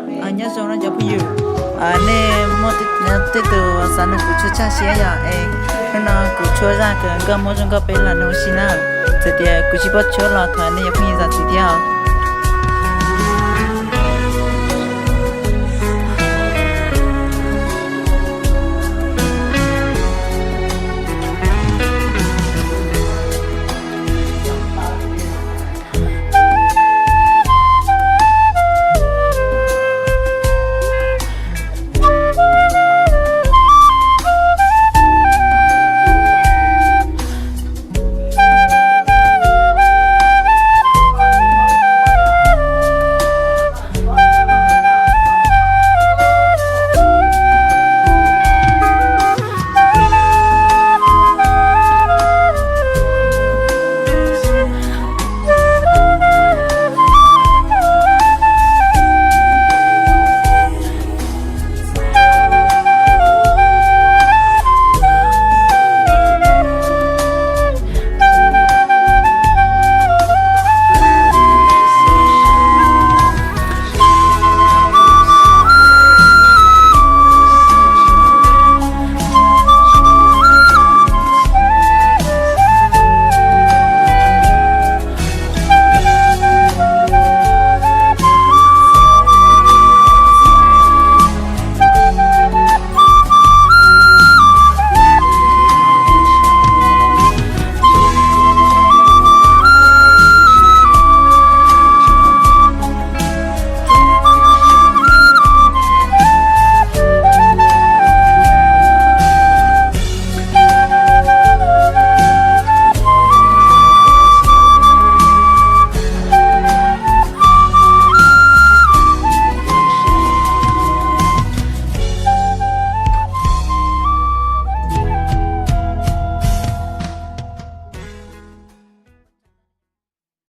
Nyob zoo no cov phooj ywg, nej muaj tej tus xav nug kuv tshuab tshaj siab yog es hnub no kuv tshuab zaj kawm nkauj muab zoo nkauj peb los nug ua si na. Txawm tias kuv tsis paub tshuab los thov nej cov phooj ywg zam txim thiab os.